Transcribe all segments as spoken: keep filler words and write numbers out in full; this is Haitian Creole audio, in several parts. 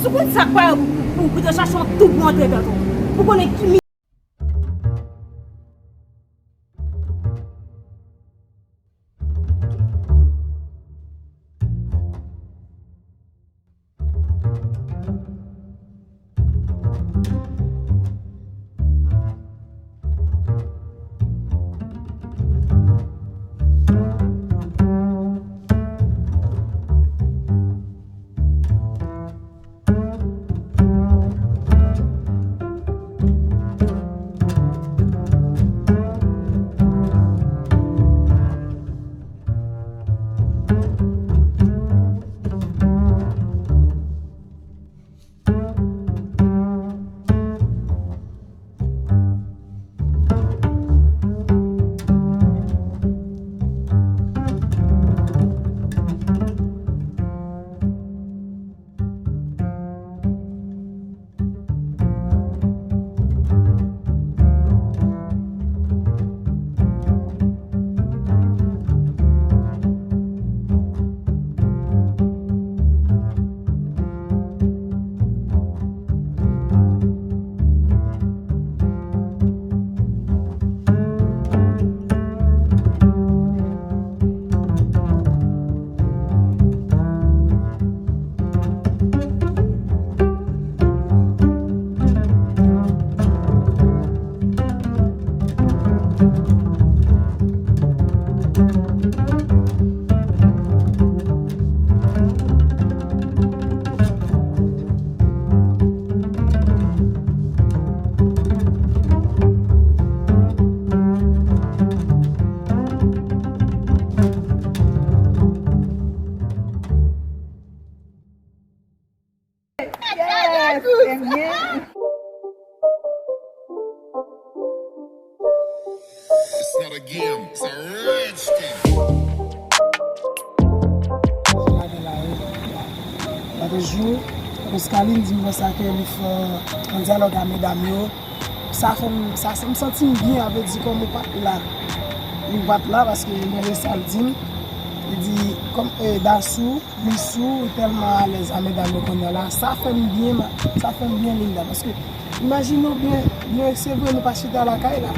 Si w konn sa k pa yo pou, pou, pou te chache yon tou pou antre tèt ou. Pou konnen ki mi- Yes, ebyen. It's not a game, it's a rich thing. Gade la, wi. Lòt jou, Roskaline di m konsa ke li fè yon dyalòg a medam yo. Sa fè m, sa fè m santi m byen, a vle di kòm ou pa t la. Ou pa t la paske mwen, se sa l di m. Li di, kòm, eh, Dasou, Misou tèlman alèz a medam yo kounye a la. Sa fè m byen, ma-, sa fè m byen, Linda, paske imajine w byen, byen, se vre nou pa chita lakay la.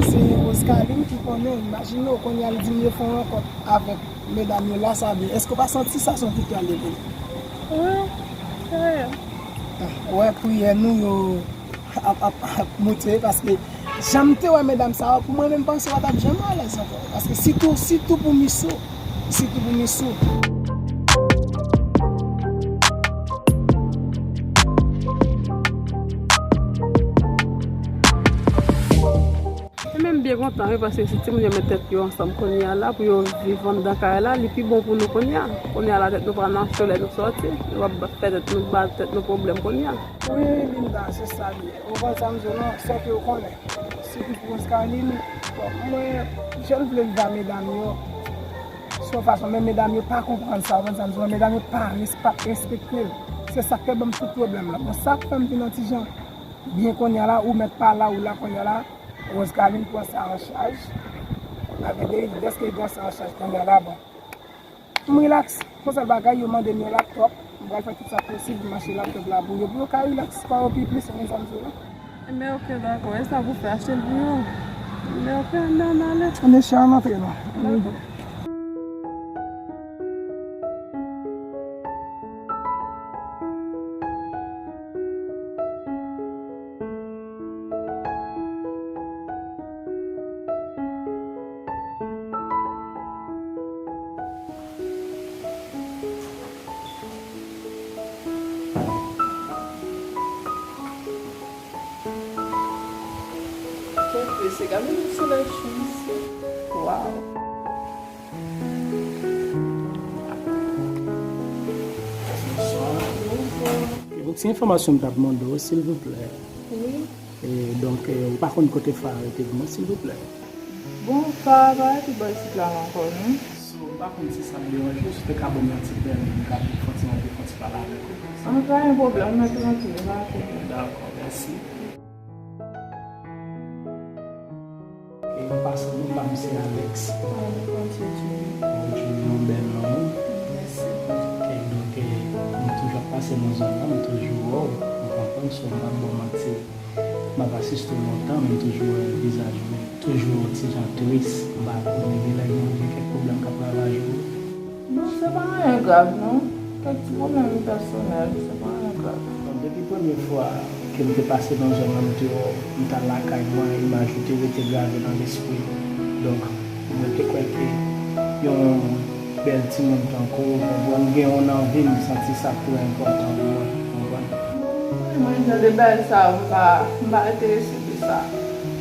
Se Roskaline ki konnen, imajine w kounye a li di m yo fè yon rankont avèk medam yo la, sa byen. Èske w pa santi sa se yon ti kè leve? Wi, se vre. Ah, w wè priyè nou yo ap, ap, ap moute, paske jan m te wè medam sa yo, pou mwen menm panse yo pa t ap janm alèz ankò. Paske sitou, sitou pou Misou, sitou pou Misou. E menm byen kontan, wi, paske si timoun yo met tèt yo ansanm kounye a la, pou yo viv anndan kay la, li pi bon pou nou kounye a. Kounye a la, tèt nou pa nan cho lè nou sòti, nou p ap fè tèt nou, ba tèt nou pwoblèm kounye a. Wi, Linda, se sa l ye. Ou konprann sa m di w lan, sèke ou konnen. Sitou pou Roskaline, bon, mwen, jan l vle viv a medam yo, se yon fason, men medam yo pa konprann sa, ou konprann sa m di w lan, medam yo pa res-, pa respekte l. Se sa k fè ban m tout pwoblèm lan. Bon, sa k fè m vin yon ti jan byen kounye a la, ou mèt pa la, ou la kounye a la, Roskaline pran sa an chaj. Avè de, dèske li pran sa an chaj kounye a la, bon. M rilaks. Fon sèl bagay, yo mande m yon laptòp. M pral fè tout sa posib pou m achte laptòp la pou yo, pou yo ka rilaks pa yo pi plis, ou konn sa m di w lan. Men ok, dakò. E sa pou fè, achte l pou yo. Men ok, ann ale. Ann ale, ann antre la. Dakò. Kèt mesye, gade yon solèy cho isit. Waw. Bonswa. Bonswa. Yon ti enfòmasyon m t ap mande w, silvouplè. Wi. E, donk, e, ou pa konn kote Fa a rete vre non, silvouplè? Bon, Fa a pa rete bò isit la ankò, non. So, m pa konn si sa ap deranje w, si w te ka ban m yon ti pèmi, m ka fè ti, fè ti pale avèk ou. An, pa gen pwoblèm, mèt trankil, pa gen pwoblèm. Dakò, mèsi. E m pase, non pa m se Alex. Bon, Julie, yon bèl non, wi. Mèsi. E donk, e, m toujou ap pase nan zòn nan, m toujou wè w, ou konprann, so m p ap ba w manti. M ap asiste w lontan, men m toujou wè vizaj ou toujou yon ti jan tris. M pa konnen gen lè gen, gen kèk pwoblèm k ap ravaje w. Non, se pa anyen grav, non. Kèk ti pwoblèm pèsonèl, se pa anyen grav. Bon, depi premye fwa ke m te pase nan zòn nan, m te wè w, m t al lakay mwen, imaj ou te rete grave nan lespri m. Donk, mwen te kwè ke yon bèl timoun tankou w, konprann, gen yon nan vi m, m santi sa trè enpòtan pou mwen, konprann. Mwen, jan de bagay sa yo, m pa, m pa enterese de sa.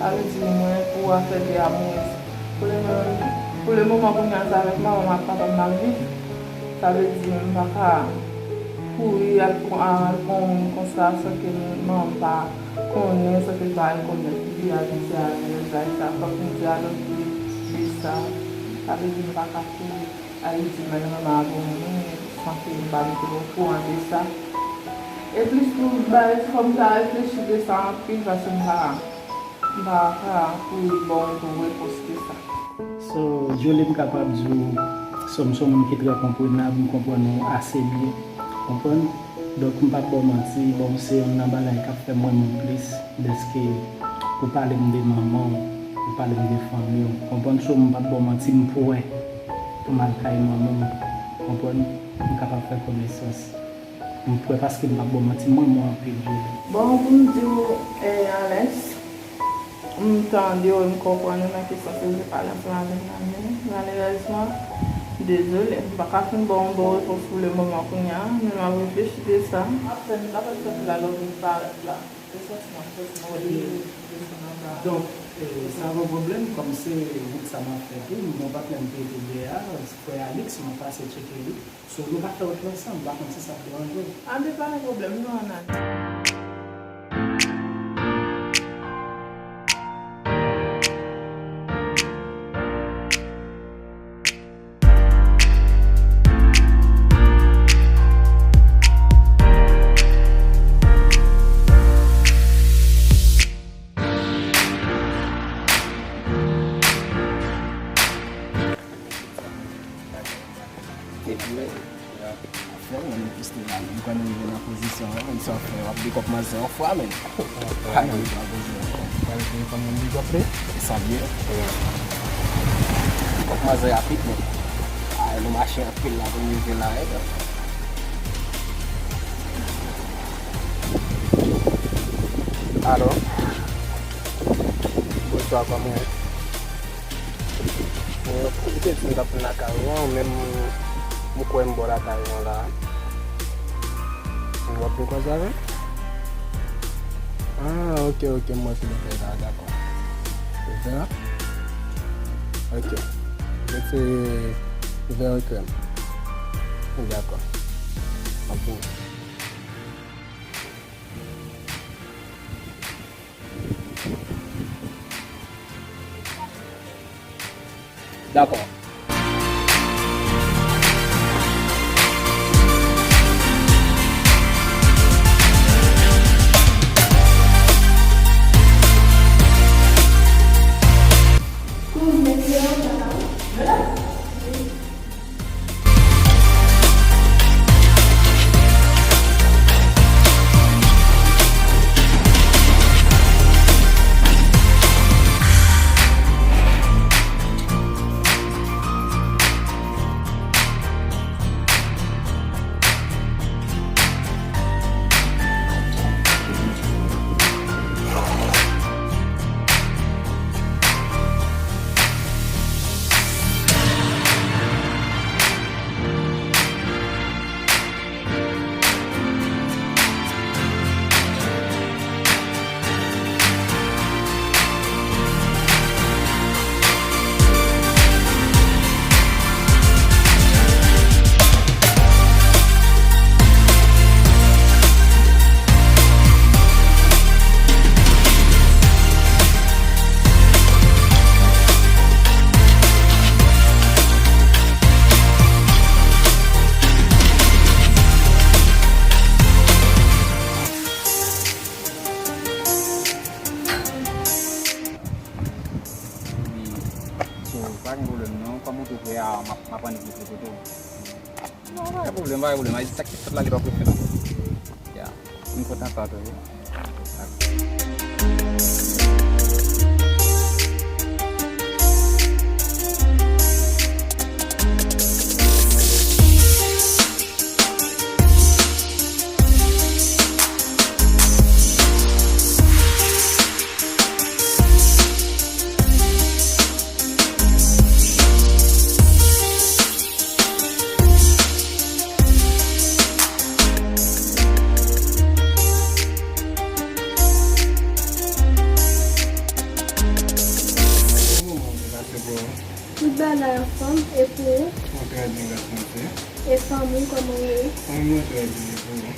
Sa vle di, mwen, pou afè de amourèz, pou le moman, pou le moman, kounye a, se avèk manman m ak papa m m ap viv. Sa vle di, m pa ka kouri al pran, al pran yon moun konsa, san ke manman m pa konnen, san ke l pa rekònèt li, abitye avè l, bagay sa. Fòk m di a lòt li de sa. Sa vle di, m pa ka kouri. Al di, "Mwen, manman, avè yon moun, san ke m pa mete l okouran de sa." E plis pou bagay, fò m ta reflechi de sa anpil, paske m pa, m pa ka kouri ba w yon repons de sa. So, Julie, m kapab di w, so, m se yon moun ki trè konpranab, m konprann ou ase byen, konprann? Donk, m p ap ba w manti, bon, se youn nan bagay k ap fè m renmen w plis, dèske ou pale m de manman w, ou pale m de fanmi w, konprann? So, m p ap ba w manti, m prè pou m al kay manman m, konprann? M kapab fè konesans. M prè paske m p ap ba w manti, m renmen w anpil, Julie. Bon, pou m di w, eh, Alex, m tande w, m konprann ou nan kesyon ke w te pale ansanm avèk Nani. Malerèzman, dezole, m pa ka fin ba w yon bon repons pou le moman kounye a, men m ap reflechi de sa. M ap fè, m t ap fè sòti la lè w vin parèt la. Se sòti m ap sòti, m ap desann anba. Donk, eh, sa pa yon pwoblèm, kòm se wout sa m ap fè tou, m gen yon patnè m te ede yè a, frè Alix, m ap pase tcheke li. So, nou ka fè wout la ansanm, m pa konn si sa ap deranje w. Anben, pa gen pwoblèm, nou ann ale. Te vle. Afè w, men plis te la, men m kwè nou rive nan pozisyon an, men sa w fè, w ap big up manzè yon fwa, men. Ay, men pa poze ankò. Pral vin konn moun big up li? E sa l ye. Big up manzè rapid, men. Ay, nou mache anpil la pou n rive la, eh. Alo. Bonswa, kòman w ye? Ou te di m t ap vin lakay ou an, men m, m kwè m bò lakay ou an la. W ap vin koze avè m? Ah, ok, ok, m wè ki bò w ye la, dakò. Vè? Ok. Mete vè krèm. Dakò. M ap vini. Dakò. Pa gen pwoblèm non, kòm ou tou prè a, m ap, m ap annik li pou tou. Non, pa gen pwoblèm, pa gen pwoblèm. Ay, sa ki fèt la, li pa pou fèt ankò. Ya, m kontan sa tou, wi. Tout bagay anfòm, e pou ou? Mwen trè byen, gras Bondye. E fanmi, kòman w ye? Fanmi mwen trè byen, e pou ou?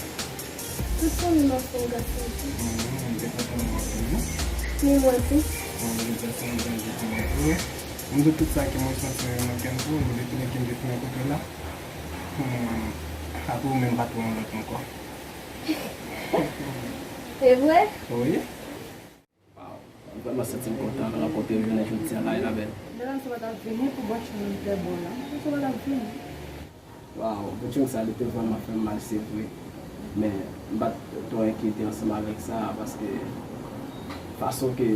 Tout fanmi m ap fè w gras Bondye. Mwen te kontan wè w wi. Ni mwen tou. Bon, mwen te santi anvi pou mwen tou. Mwen di tout sa ke mwen santi nan kè m pou ou, depi lè ke m te fin rankontre w la. Hmm, apre ou menm pa twò yon lòt ankò. E vre? Wi. Waw, mwen vrèman santi m kontan rankontre w jounen jodi a la, Enabèl. Devan sa w pa t ap vini pou bòch mwen te bon la. Devan sa w pa t ap vini. Waw, boutching sa li te vrèman fè m mal, se vre. Men, m pa t twò enkyete ansanm avèk sa, paske fason ke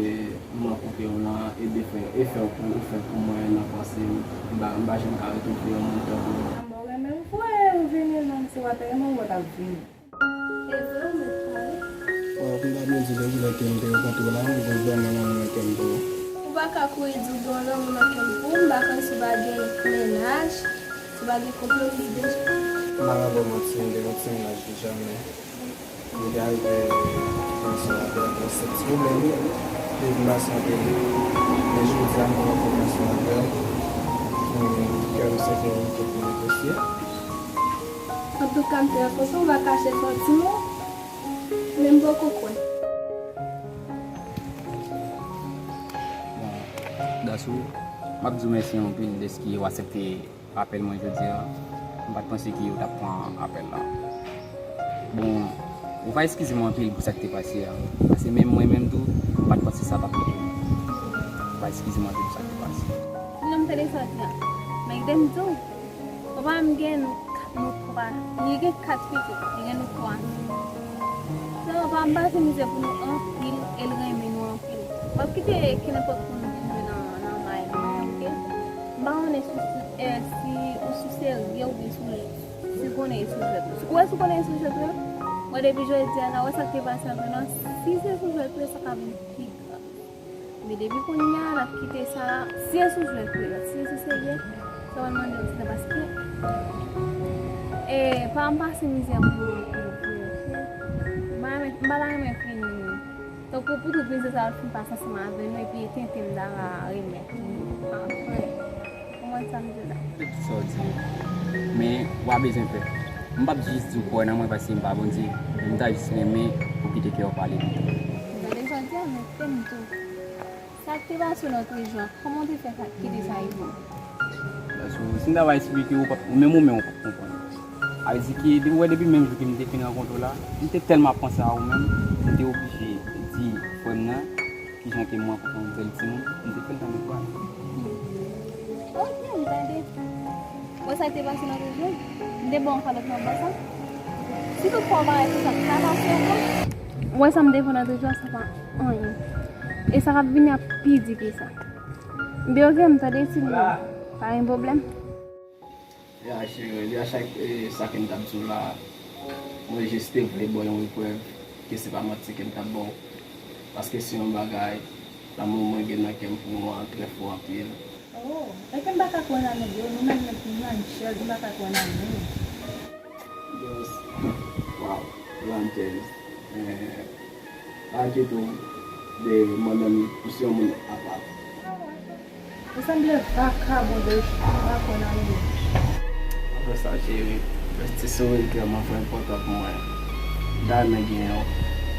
m rankontre w lan, e de fè, e fè w pou, ou fè pou mwen nan panse m, m pa, m pa janm ka retwouve yon moun tankou w. Amò, renmen m vre, ou vini non, si w pa t renmen m, ou pa t ap vini. E vre ou mèt pale. Waw, m pa byen di depi lè ke m te rankontre w la, m gen vrèman lanmou nan kè m pou ou. Ou pa ka kouri di w gen yon lanmou nan kè m pou ou, m pa konn si w pa gen mennaj, si w pa gen konplis deja. M pa ka ba w manti, m te gen yon ti mennaj deja, men m te arive ansanm avè l, gen sèt ti pwoblèm, epi m pase anpil. Men jodi a, m pran pwomès avè l, men kè m se ke m te pou negosye. Antouka, m te rankontre w, m pa kache santi m ou, men m poko kwè. Bon, Dasou, m ap di w mèsi anpil dèske w aksepte apèl mwen jodi a. M pa t panse ke w t ap pran apèl la. Bon, ou va eskize m anpil pou sa k te pase a. Paske menm mwen menm tou, m pa t panse sa t ap rive. Ou va eskize m anpil pou sa k te pase. Sinon, m te desann la. Men de m di w, papa m gen nou, nou twa. Li gen kat pitit, li gen nou twa. Sa papa m pase mizè pou nou anpil, e l renmen nou anpil. W ap kite kenenpòt moun vin jwe nan, nan may nou, oke? M pa konnen si, si, eh, si ou sou serye oubyen si w, si w konnen e sou jwèt ou. Ou wè si w konnen e sou jwèt ou, wè depi jodi a, n a wè sa k te pase ant nou lan, si se sou jwèt ou, sa ka vin pi grav. Men depi kounye a, n ap kite sa, si e sou jwèt ou ye, si e sou serye, sa pral mande yon ti tan paske, eh, pa m pase mizè pou nou anpil vre, oke? M pa renmen, m pa ta renmen fini. Tankou pou tout mizè sa yo fin pase ansanm avè nou, epi tenten m ta va remèt li apre. Konprann sa m di w la? Se tout sa w di. Men, w pa bezwen pè. M p ap jis di w kwè nan mwen paske m pa Bondye, men m ta jis renmen ou kite kè w pale pito. M tande sa w di a, men tè m tou. Sa k te pase w nan trejwa, kòman w te fè sa, kite sa rive w? Paske si m ta va esplike w, w p ap, ou menm ou menm ou p ap konprann. A vle di ke, depi, wè, depi menm jou ke m te fin rankontre w la, m te tèlman ap panse a ou menm, m te oblije di frè m nan kijan ke m rankontre yon bèl timoun, m te fè l tande vwa l. Oke, m tande. Bon, sa k te pase nan trejwa, m te ba w yon kalòt nan bò sa. Si toutfwa w pa wè sa k ta pase ankò, w wè sa m te fè w nan trejwa, sa pa anyen. E sa k ap vini ap pi di ke sa. M te oke, m tande timoun. Pa gen pwoblèm. Ya, cheri, li a chak, eh, sa ke m t ap di w la, mwen jis te vle ba w yon reprèv ke se pa manti ke m t ap ba w. Paske se yon bagay, lanmou mwen gen nan kè m pou ou an trè fò anpil. Oh, e ke m pa ka kwè nan nèg yo, nou menm, menm, nou nan jèl, nou pa ka kwè nan moun. Just, wow, Landjèz. Eh, pa enkyete w de mwen menm, ou se yon moun apa. Ou sanble vakabon de, m pa kwè nan moun. Apre sa, cheri, ti souri kè w an fè enpòtan pou mwen. M ta renmen genyen w.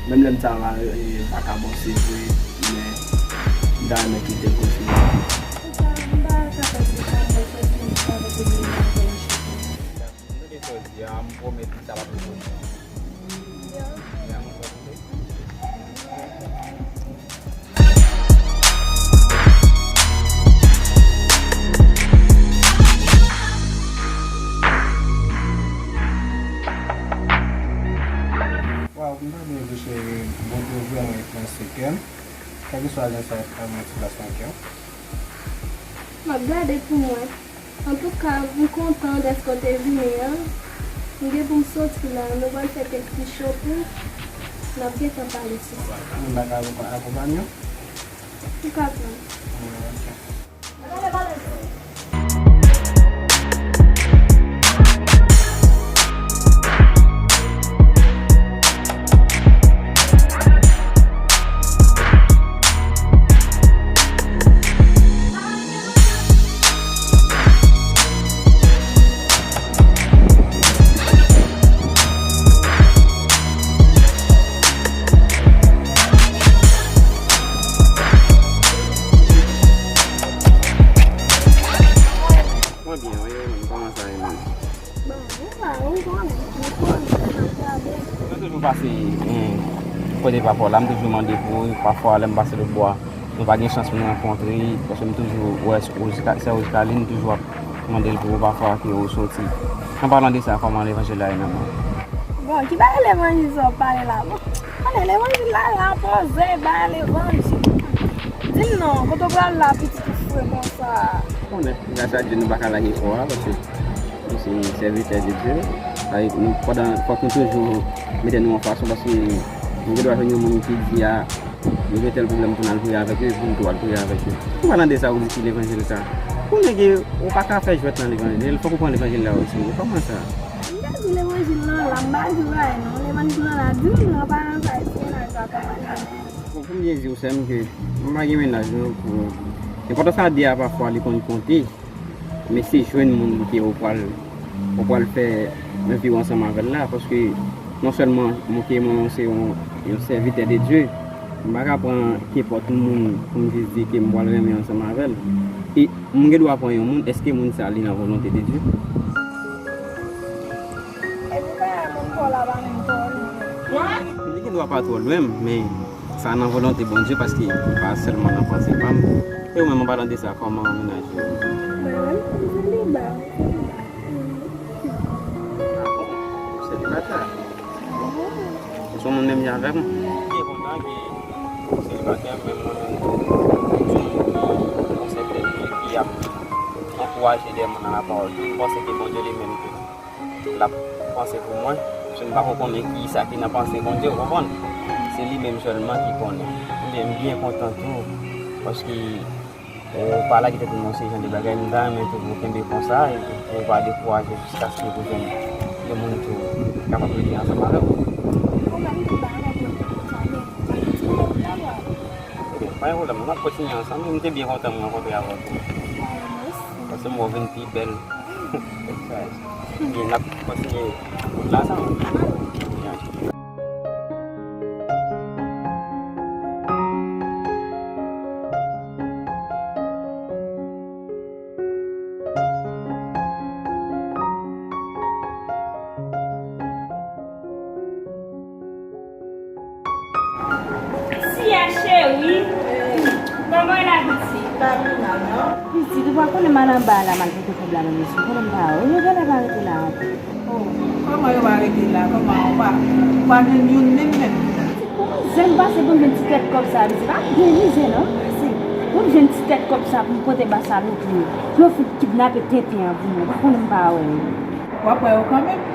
Menm lè m ta va, eh, vakabon, se vre, men m ta renmen kite kote. Pou sa, m pa ka fè ti sa, mwen soti m avèk ou menm nan fè yon chita. M tande sa w di a, m pwomèt li sa p ap rive. Ya, mwen pwomèt. Mwen, Pral nan sa, pral nan ti plas nan kè w. M ap gade pou mwen. Antouka, m kontan dèske w te vini an. M gen pou m soti la, nou pral fè kèk ti shopping. N ap gentan pale sou sa. Mwen pa ka akonpanye w? Ou ka pran. Ok. Mwen byen, wi, mwen, kòman sa ye, menm? Bon, ou pa, ou konnen, nou konnen, n ap gade. Mwen toujou pase, eh, kote pafwa la, m toujou mande pou ou, pafwa lè m pase lòt bò a, nou pa gen chans pou nou rankontre, paske m toujou wè sè Rosalin toujou ap mande l pou ou pafwa ke ou soti. An palan de sa, kòman levanjil la ye nan men w? Bon, ki bagay levanjil sa w ap pale la? Bon, konnen levanjil la, la poze, bay levanjil. Di m non, kote w pral la, pitit ou fre konsa? Konnen, gras a Dye, nou pa ka lage fò a, paske nou se sèvitè de Dye. Sa vle di, nou, pandan, fòk nou toujou mete nou an fason, paske nou gen dwa jwenn yon moun ki di, a, nou gen tèl pwoblèm pou n al priye avèk yo, epi nou tou al priye avèk yo. An palan de sa, ou di ki levanjil sa? Konnen ke ou pa ka fè jwèt nan levanjil, fòk ou pran levanjil la o serye. Kòman sa? M ta di levanjil nan la, m pa jwe bagay non. Levanjil nan la, di m non, pa nan sa, se nan sa, kòman sa? Bon, pou m byen di w, sè m, ke m pa gen mennaj non, pou, enpòtans a de a pafwa li konn konte. Men se jwenn moun ke ou pral, ou pral fè yon vi w ansanm avè l la, paske non sèlman mwen ke mwen se yon, yon sèvitè de Dye, m pa ka pran kenpòt moun pou m jis di ke m pral renmen ansanm avè l. E m gen dwa pran yon moun, èske moun sa li nan volonte de Dye? Epi bagay moun pa w la pa menm twò lwen. Li gen dwa pa twò lwen m, men sa nan volonte Bondye, paske li pa sèlman nan panse pa m. E ou menm, an palan de sa, kòman mennaj ou? Mwen menm, m seliba. Ah bon? Ou selibatè? Ou se yon moun menm jan avè m? M byen kontan ke ou selibatè, men mwen menm tou, m se yon moun ki konsève Bondye, ki ap ankouraje dè moun nan lapawòl. M panse ke Bondye li menm tou l ap panse pou mwen, paske m pa ko konnen kisa ki nan panse Bondye, ou konprann? Se li menm sèlman ki konnen. Ebyen, m byen kontan tou, paske ou pa lage tèt ou nan se jan de bagay, m ta renmen tou pou w kenbe konsa, epi pou w pa dekouraje jiskaske pou jwenn yon moun tou ki kapab rete ansanm avè w. Ou menm tou pa renmen konsa, men, ti moun nan. Ebyen, pa gen pwoblèm, n ap kontinye ansanm, m te byen kontan m rankontre avè w tou. Paske m wè w vin pi bèl. Ebyen, n ap kontinye wout la ansanm. Siya cheri, kòman w ye la pitit? Pa pi mal non. Pitit, ou pa konnen m al anba la, m al pote kòb la nan mesye, konnen m pa wè w, yo genlè pa rete la ankò. Oh, kòman yo pa rete la? Kòman ou pa, ou pa jwenn youn menm menm? Pitit, pou mizè m pase pou m jwenn ti tèt kòb sa, pitit, pa gen mizè non. Pitit, pou m jwenn ti tèt kòb sa pou m pote ba salopri yo, pou yo fin kidnape tenten an pou mwen, ou pa konnen m pa wè yo. W ap wè yo kanmenm.